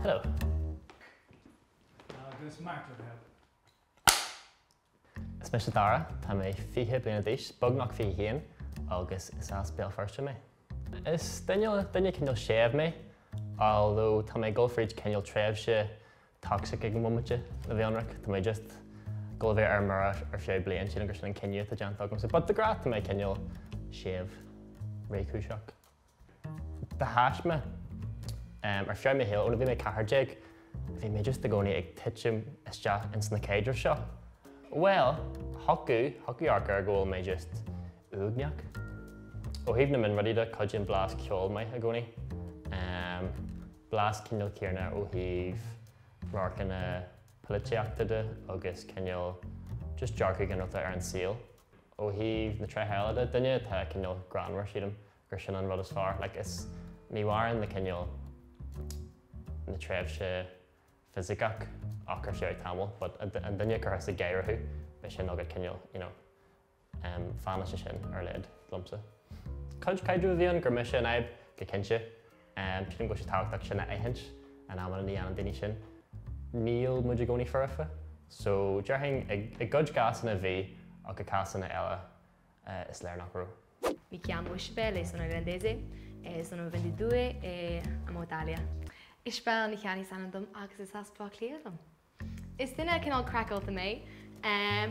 Hello. Agus Mark le do thoil. Is mise Dara, tá mé 20 bliana d'aois, beagnach 21, agus is as Béal Feirste mé. Is duine duine cineál séimh mé, although tá mé ag dul fríd cineál tréimhse toxic ag an bhomaite, le bheith ionraic. Tá mé just ag dul a bheith ar mire ar feadh bliain, sílim gur sin an cinneadh atá déanta agamsa. But de ghnáth tá mé cineál séimh, réchúiseach. De thaisme, ar feadh mo shaoil, óna bhí mé 14, bhí mé just i gcónaí ag titim isteach ins na caidrimh seo. Bhuel, thiocfadh, thiocfadh amharc air go bhfuil mé just uaigneach. Ó thaobh na mionrudaí de, cuidíonn blas ceoil maith i gcónaí. Blas cineál céanna ó thaobh radharcanna polaitíochta de agus cineál just dearcadh ginearálta ar an saol. Ó thaobh na tréithe eile de, duine atá cineál greannmhar, sílim gur sin an rud is fearr. Like is, ní mhaireann na cineál, na tréimhse fisiceach ach ar feadh tamaill, but an duine a chuirfeas ag gáire thú, beidh sin agat cineál, you know, fanann sé sin ar leid liomsa. Cuid caidreamh a bhí ann gur mise an fhadhb, go cinnte. Sílim go bhfuil sé tábhachtach sin a aithint in amanna ní dhéanann daoine sin. Níl muid i gcónaí foirfe. So déarfainn i gcuid cásanna bhí ach i cásanna eile is léir nach raibh. Mi chiamo Isabel e sono irlandese e sono 22 e amo Italia. Isabel Ní Cheallaigh is ainm dom agus is as Baile Átha Cliath dom. Is duine cineál craiceáilte mé.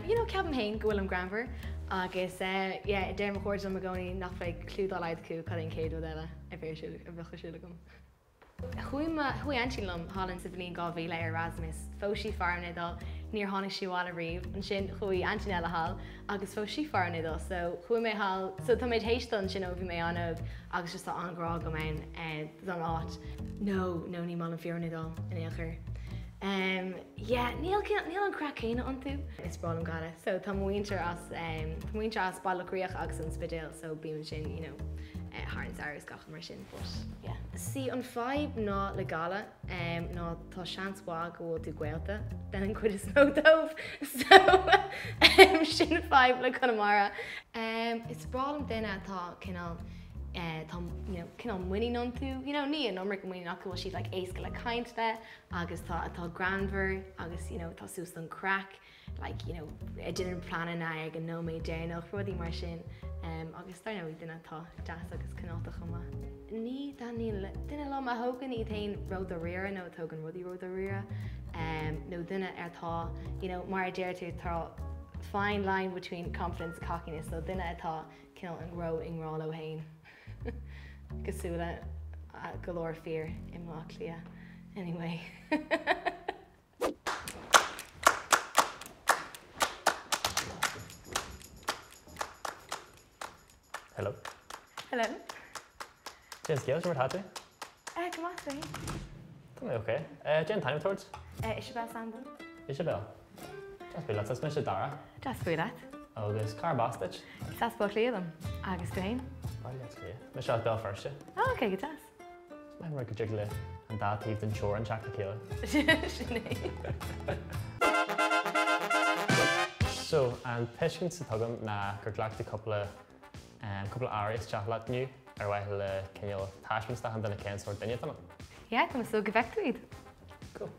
You know, ceapaim féin go bhfuilim greannmhar agus yeah, deir mo chairde liom i gcónaí nach mbeidh clue dá laghad acu cad é an chéad rud eile a bheadh ar siúl agam. Chuaigh mo, chuaigh aintín liom thall in sa bhliain 2000 ar Erasmus. Phós sí fear ón Iodáil, níor tháinig sí abhaile riamh. Ansin chuaigh aintín eile thall agus phós sí fear ón Iodáil. So chuaigh mé thall, so tá mé théis dul ansin ó bhí mé an-óg agus just tá an-ghrá agam ann don áit. No, no, ní maith liom fir ón Iodáil in aon chor. Um, yeah, níl, níl an craic céanna iontu. Is breá liom Gaillimh. So tá mo mhuintir as, um, tá mo mhuintir as Baile Locha Riach agus an Spidéal, so bím ansin, you know, eh, thar an samhradh is gach mar sin, but yeah. See, an fadhb ná le Gaillimh, um, ná tá seans mhaith go bhfuil tú gaolta den an chuid is mó dóibh, so um, sin fadhb le Conamara. Um, is breá liom duine atá cineál eh, tá you know, cineál muinín iontu, you know, ní an iomarca muinín ach go bhfuil siad like, éasca le caint le, agus tá atá greannmhar agus you know tá suas don craic like you know a déanann pleananna ag an nóiméad deireanach, rudaí mar sin um, agus dar ndóigh duine atá deas agus cineálta chomh maith. Ní thaitníonn duine liom a thógann iad féin ródháiríre nó a tógann rudaí ródháiríre um, nó duine atá you know, mar a deir tú tá fine line between confidence and cockiness so duine atá cineál an ró i ngrá leo féin. Cosúil le go leor fir i mBaile Átha Cliath. Anyway. Hello. Hello. Cén scéal, cad é mar atá tú? Eh, go maith, féin. Tá mé ok. Eh, cén t-ainm atá ort? Eh, Isabel is ainm dom. Isabel. Deas bualadh leat, is mise Dara. Deas bualadh leat. Agus cárb as duit? Is as Baile Átha Cliath dom. Agus tú féin? Baile Átha Cliath. Mise as Béal Feirste. Oh, ok, go deas. Is maith an rud go dtig le an dá taobh den teorainn teacht le chéile. Sin é. So, an tuiscint atá agam ná gur ghlac tú cúpla, cúpla earraí isteach leat inniu ar mhaithe le cineál taispeáint d'achan duine cén sórt duine atá ann. Yeah, tá mé ag súil go bhfeicfidh tú iad. Cool.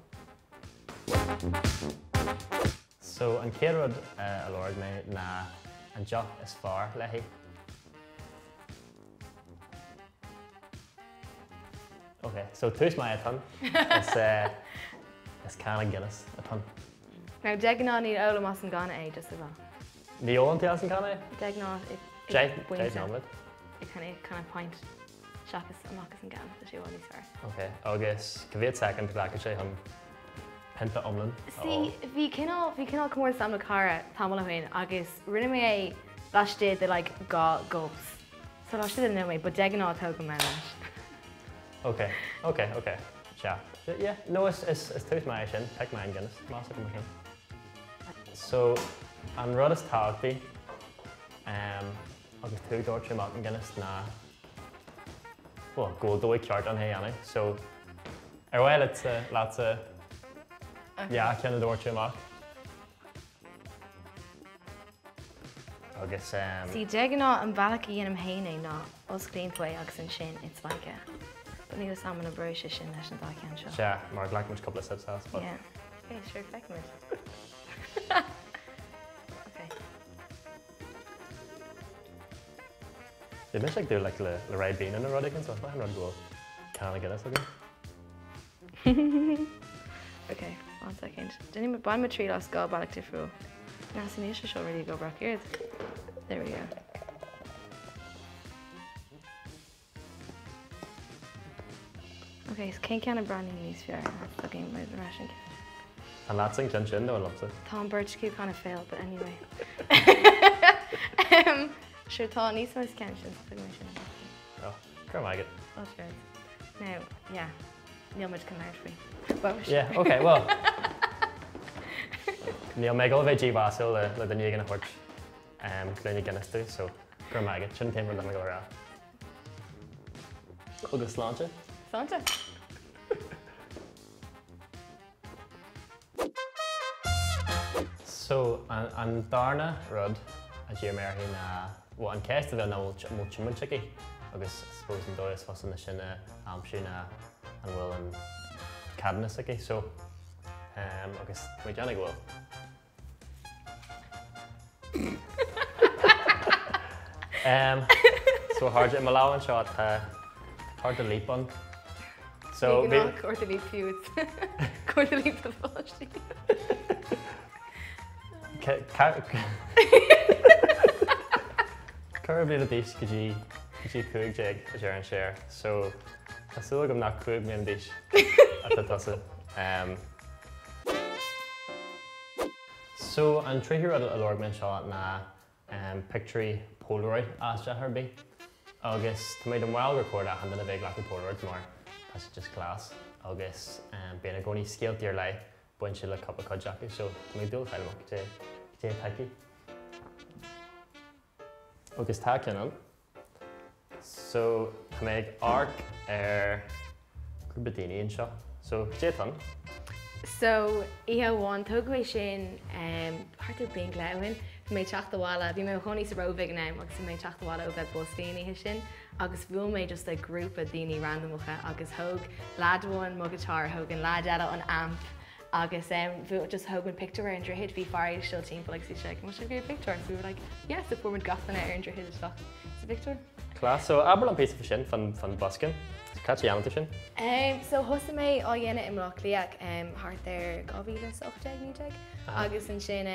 So, an chéad rud a lorg mé ná an deoch is fearr léi. Ok, so tús maith atá ann. Is, is canna Guinness atá ann. Now, de ghnáth ní ólaim as an gcanna é, just a rá. Ní ólann tú as an gcanna é? De ghnáth i 10 nóiméad. I kind of pint. Seachas amach as an gceann, tá sé i bhfad níos fearr. Ok, agus cá mhéad soicind a ghlacann sé chun pionta iomlán a ól? See, bhí cineál, bhí cineál comórtas agam le cara tamall ó shin agus rinne mé é laistigh de like 2 gulps. So laistigh de nóiméad, but de ghnáth tógaim am leis. Ok, ok, ok. Sea. Yeah, no is, is, is tús maith é sin, pic maith an Guinness, meas agam mar sin. So, an rud is tábhachtaí, um, agus tú ag doirteadh amach an Guinness ná bhuel, go bhfuil dóigh ceart ann é a dhéanamh. So, ar mhaith leatsa, leatsa dhá cheann a dhoirteadh amach? Agus ehm. See, de ghnáth an bealach a dhéanaim féin é ná osclaíonn tú é agus ansin it's like a. But níl fhios a'm an oibreoidh sé sin leis an dá cheann seo. Sea, mar ghlac muid cúpla sips as, but. Yeah. Ok, sure, feicfimid. Ok. Bhí mise ag dúil like le le Ribena nó rud éigin, so is maith an rud go bhfuil canna Guinness againn. Ok, one second. Déanfaidh mé, bainfidh mé triail as dhá bealach difriúil. Now, see, níl sé seo really ag obair ach oiread. There we go. Ok, so cén ceann a breathnaíonn níos fearr? Tugaim muid ar ais an ceann. An leatsa an ceann sin nó an liomsa? Tá an beirt acu kind of fail, but anyway. Sure, tá níos mó sa ceann sin, so tugaim é sin. Oh, go raibh maith agat. Oh, sure. Now, yeah, níl muid chun labhairt faoi. Well, Yeah, ok, well. Níl mé ag dul a bheith dímheasúil le le duine éigin a thabhairt gloine Guinness domh, so go raibh maith agat. Sin an t-aon rud atá mé ag dul a rá. Agus sláinte. Sláinte. So, an darna rud a d'iarr mé uirthi ná, bhuel, an ceist a bheadh ná an bhfuil tiomáint aici agus I suppose an dóigh is fusa ná sin a aimsiú ná an bhfuil an ceadúnas aici. So, agus tá mé ag déanamh go bhfuil. So a chairde, i mo lámh anseo tá cárta Leap ann. So Ní gnáth cárta Leap fiú, it's cárta Leap do pháistí. 4 bliana d'aois go dtí go dtí 15 a deireann sé. So tá súil agam nach 5 bliana d'aois atá tusa. So, an tríú rud a lorg mé anseo ná pictiúirí Polaroid as teach ar bith. Agus tá mé den bharúil gur chóir d'achan duine bheith ag glacadh Polaroids mar tá siad just class agus bíonn i gcónaí scéaltaí ar leith bainte le cúpla cuid acu so tá mé ag dúil le fáil amach cad é cad é atá aici. Agus tá ceann ann. So, tá mé ag amharc ar grúpa daoine anseo. So, cad é atá ann? So, oíche amháin, tógadh é sin thart ar bliain go leith ó shin. Bhí mé ag teacht abhaile, bhí mé i mo chónaí sa Róimh ag an am agus bhí mé ag teacht abhaile ó bheith busking an oíche sin agus bhuail mé just le grúpa daoine randamacha agus thóg leaid amháin mo ghiotár, thóg an leaid eile an amp Agus bhí, just thóg muid pictiúr ar an droichead, bhí fear ag siúl timpeall agus bhí sé like, an bhfuil sibh ag iarraidh pictiúr? So we were like, yeah, so fuair muid gach duine ar an droichead isteach sa phictiúr. Class, so abair liom píosa faoi sin, fan, fan busking. Cá háit a dhéanann tú sin? So thosaigh mé á dhéanamh i mBleá Cliath thart ar 2018, 19 agus ansin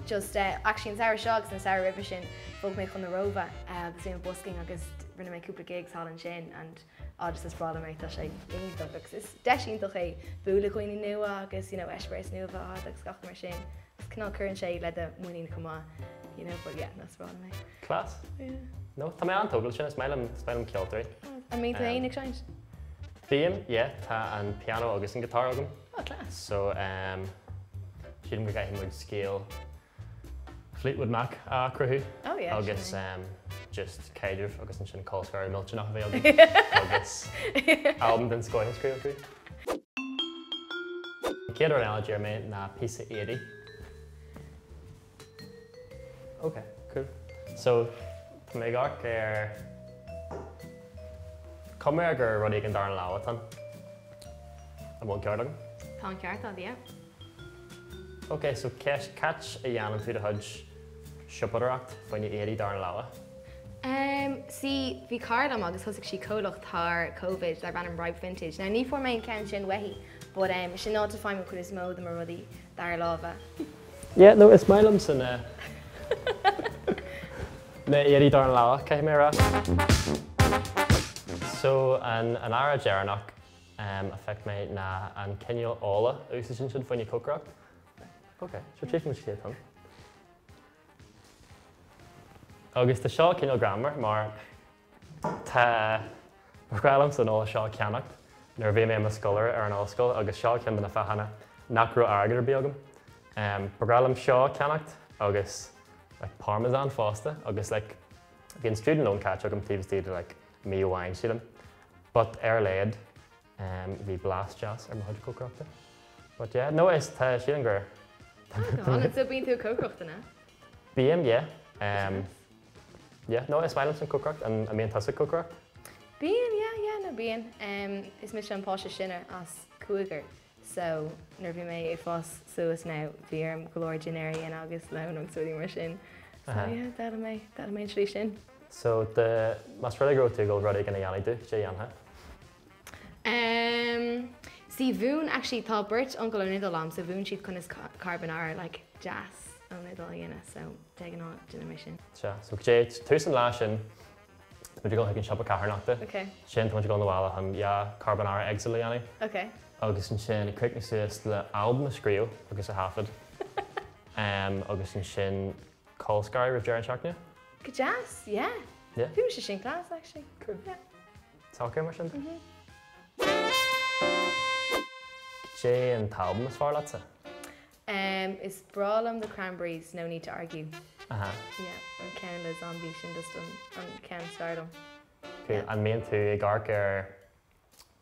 just actually an samhradh seo agus an samhradh roimhe sin bhog mé chun na Róimhe agus bhí mé busking agus rinne mé cúpla gigs thall ansin and agus is breá liom é, tá sé iontach agus is deis iontach é bualadh le dhaoine nua agus you know eispéireas nua a bheith agat agus gach mar sin agus cineál cuireann sé le do mhuinín chomh maith you know but yeah no is breá liom é. Class. Yeah. No, tá mé an-tógtha leis sin, is maith liom, is maith liom ceoltóirí. An mbíonn tú féin ag seinnt? Bím, yeah, tá an pianó agus an guitar agam. Oh, class. So, um, sílim go gcaithfidh muid scéal Fleetwood Mac a chruthú agus just caidreamh agus ansin colscaradh millteanach a bheith againn agus albam den scoith a scríobh faoi. An chéad rud eile a d'iarr mé ná píosa éadaí. Ok, cool. So, tá mé ag amharc ar cuma air gur rud éigin dara lámh atá ann. An bhfuil an ceart agam? Tá an ceart agat, yeah. Ok, so ceist, cá háit a dhéanann tú do chuid siopadóireacht faoi na éadaí dara láimhe? Em, see, bhí cara liom agus thosaigh sí comhlacht thar Covid darb ainm Ripe Vintage. Now ní fuair mé an ceann sin uaithi but em, sin áit a bhfaighim an chuid is mó de mo rudaí dara láimhe. Yeah, no, is maith liomsa na na éadaí dara láimhe, caithfidh mé a rá. So, an an earra deireanach a phioc mé ná an cineál ola a úsáideann siad fá choinne cócaireacht. Ok, so tchífidh muid cad é atá ann. Agus tá seo cineál greannmhar mar tá, ba bhreá liomsa an ola seo a cheannacht nuair a bhí mé i mo scoláire ar an ollscoil agus seo ceann de na fáthanna nach raibh airgead ar bith agam. Ba bhreá liom seo a cheannacht agus like parmesan fosta agus like bhí an student loan caite agam taobh istigh de like mí amháin sílim. But ar a laghad bhí blas deas ar mo chuid cócaireachta. But yeah, no is tá sílim gur. Go hálainn, so bíonn tú ag cócaireacht an ea? Bím, yeah. Um, yeah, no is maith liomsa an cócaireacht, an mbíonn tusa ag cócaireacht? Bíonn, yeah, yeah, no bíonn. Em, is mise an páiste is sine as cúigear so nuair a bhí mé ag fás suas now bhí orm go leor dinnéar a dhéanamh agus lón agus rudaí mar sin. So yeah, d'fhoghlaim mé, d'fhoghlaim mé an tslí sin. So de, más rud é go raibh tú ag dul rud éigin a dhéanamh duit, cad é a dhéanfá? Em, see mhúin actually tá beirt uncail ón Iodáil a'm so mhúin siad conas carbonara like deas ón Iodáil a dhéanamh so de ghnáth déanaim é sin. Sea, so cad é, tús an lá sin, tá muid ag dul chuig an siopa carthanachta. Ok. Ansin tá muid ag dul 'na bhaile chun dhá carbonara éagsúla a dhéanamh. Ok. Agus ansin críochnú suas le albam a scríobh agus a thaifead. Em, agus ansin colscaradh roimh deireadh na seachtaine. Go deas, yeah. Yeah. Bhí mise sin class actually. Cool. Yeah. Socair mar sin? Mhm. Cad é an t-albam is fearr leatsa? Um, is breá liom The Cranberries, No Need to Argue. Aha. Yeah, an ceann le Zombie sin just an, an ceann is fearr liom. Cool. Yeah. An mbíonn tú ag amharc ar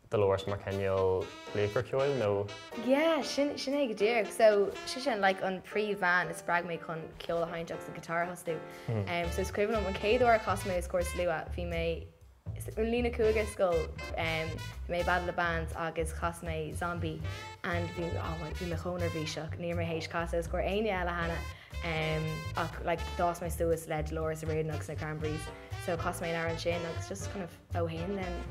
Dolores mar cineál laochra ceoil nó? Yeah, sin, sin é go díreach. So, sise like an príomhbhean a spreag mé chun ceol a sheinnt agus an guitar a thosú. Um, so is cuimhin liom an chéad uair a chas mé os comhair slua, bhí mé i mbliain 5 ar scoil, um, bhí mé i Battle of the Bands agus chas mé Zombie and bhí, oh my, bhí mé chomh neirbhíseach, ní raibh mé théis casadh os comhair éinne eile cheana, um, ach like d'fhás mé suas le Dolores O'Riordan agus na Cranberries, so chas mé an amhrán sin agus just kind of Ó shin then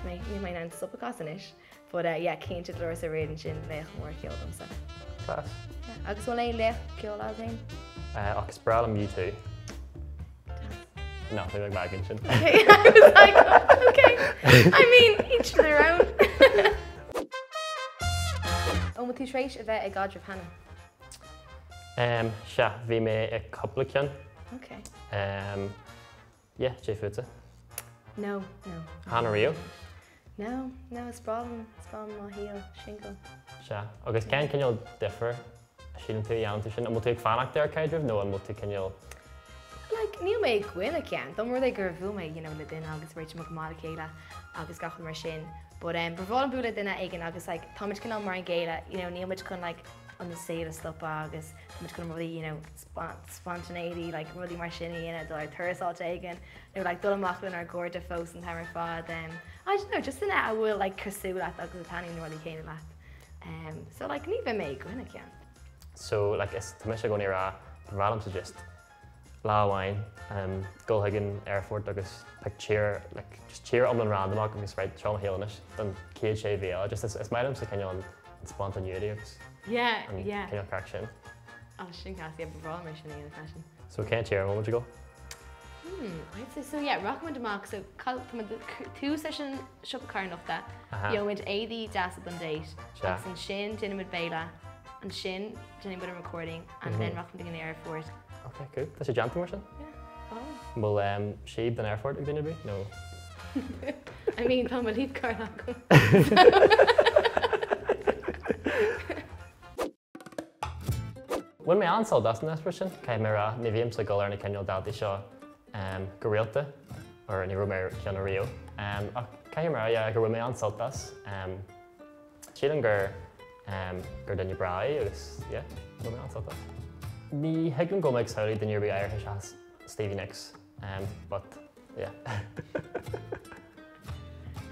mé níl mé in ann stop ag casadh anois. But eh yeah cinnte Dolores O'Riordan sin laoch mór ceoil domsa. Class. Yeah. Agus bhfuil aon laoch ceoil agat féin? Eh ach is breá liom U2. No, bhí mé ag magadh ansin. Okay, I was like, okay. I mean, each to their own. An bhfuil tú tar éis a bheith i gcaidreamh cheana? Em, sea, bhí mé i cúpla ceann. Okay. Em, Yeah, cad é fútsa. No, no. Cheana riamh? No, no, is breá liom, is breá liom mo shaol single. Sea, agus cén cineál difear a síleann tú a dhéanann tú sin? An bhfuil tú ag fanacht ar caidreamh nó an bhfuil tú cineál. Like, níl mé i gcoinne ceann, dá mba rud é gur bhuail mé, you know, le duine agus réitigh muid go maith le chéile agus gach rud mar sin, but um, ba bhreá liom bualadh le duine éigin agus like, táimid cineál mar an gcéile, you know, níl muid chun like, an saol a stopadh agus táimid chun rudaí, you know, spontaneity, like rudaí mar sin a dhéanamh, dul ar turas áit éigin, nó like dul amach lenár gcairde fós an t-am ar fad. Um, I don't know, just duine a bhfuil like cosúil leat agus a taitníonn na rudaí céanna leat. Um, so like ní bheidh mé i gcoinne ceann. So like is tá mise i gcónaí ag rá, ba bhreá liomsa just lá amháin um, dul chuig an aerfort agus pick tír, like just tír iomlán randamach agus right, seo mo shaol anois don chéad sé mhí eile. Just is, is maith liomsa cineál an, an spontaneity agus Yeah, an yeah. cineál craic sin. Á, sin class, yeah, ba bhreá liom é sin a dhéanamh freisin. So cén tír a bhfuil muid ag dul? Hmm, I'd say so yeah, rachaidh muid amach, so tá muid tús leis an siopa carthanachta, gheobhaidh muid éadaí deasa don date, agus ansin déanfaidh muid béile, ansin déanfaidh muid an recording, and then rachaidh muid ag an aerfort. Ok, cool. Tá sé déanta mar sin? Yeah, go hálainn. An bhfuil síob don aerfort ag duine ar bith, nó? I mean, tá mo leap card agam. Bhain mé an-sult as an eispéireas sin, caithfidh mé a rá. Ní bhímse ag dul ar na cineál dátaí seo go rialta, or ní raibh mé ar cheann ariamh. Ach caithfidh mé a rá, yeah, gur bhain mé an-sult as. Sílim gur gur duine breá í agus, yeah, bhain mé an-sult as. Ní thig liom go bhfuil mé ag samhlú duine ar bith áirithe seachas Stevie Nicks, but, yeah.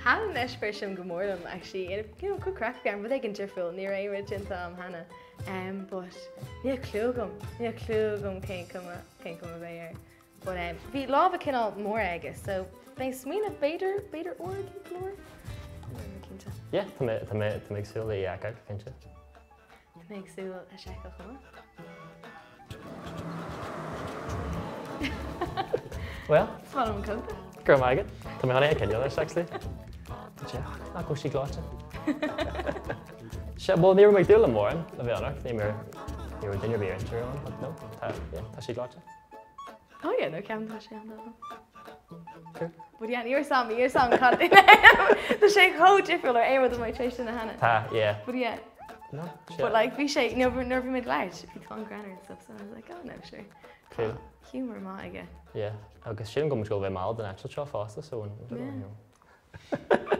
Thaitin an eispéireas sin go mór liom actually. You know, good craic a bhí ann, rud éigin difriúil, ní raibh aon rud déanta agam cheana. Um, but níl clue agam, níl clue agam cén cuma, cén cuma a bheidh air. But um, bhí lámha cineál móra aige, so mé ag smaoineamh b'fhéidir, b'fhéidir ard go leor? Níl mé cinnte. Yeah, tá mé, tá mé, tá mé ag súil le é a fheiceáil, cinnte. Tá mé ag súil leis a fheiceáil chomh maith. Well. Is maith liom an cóta. Go raibh maith agat. Tá mé chun é a choinneáil anois actually. Tá sé, nach bhfuil sí gleoite. Sea, bhuel ní raibh mé ag dúil le mórán le bheith ionraic, ní raibh ní raibh duine ar bith ar intinn ann, but no, tá, yeah, tá sí gleoite. Oh yeah, no ceapaim tá sé an-dona. Cool. But yeah, níor sam, níor sam cad Tá sé chomh difriúil ar aon rud a mbeidh tar éis duine cheana. Tá, yeah. But yeah. No, sé. But like bhí sé, nuair nuair a bhí mé ag labhairt, bhí tá an greann and stuff, so I was like, oh no, sure. Cool. Tá humour maith aige. Yeah, agus sílim go bhfuil muid ag dul a bheith mall den eitilt seo fosta, so. Yeah.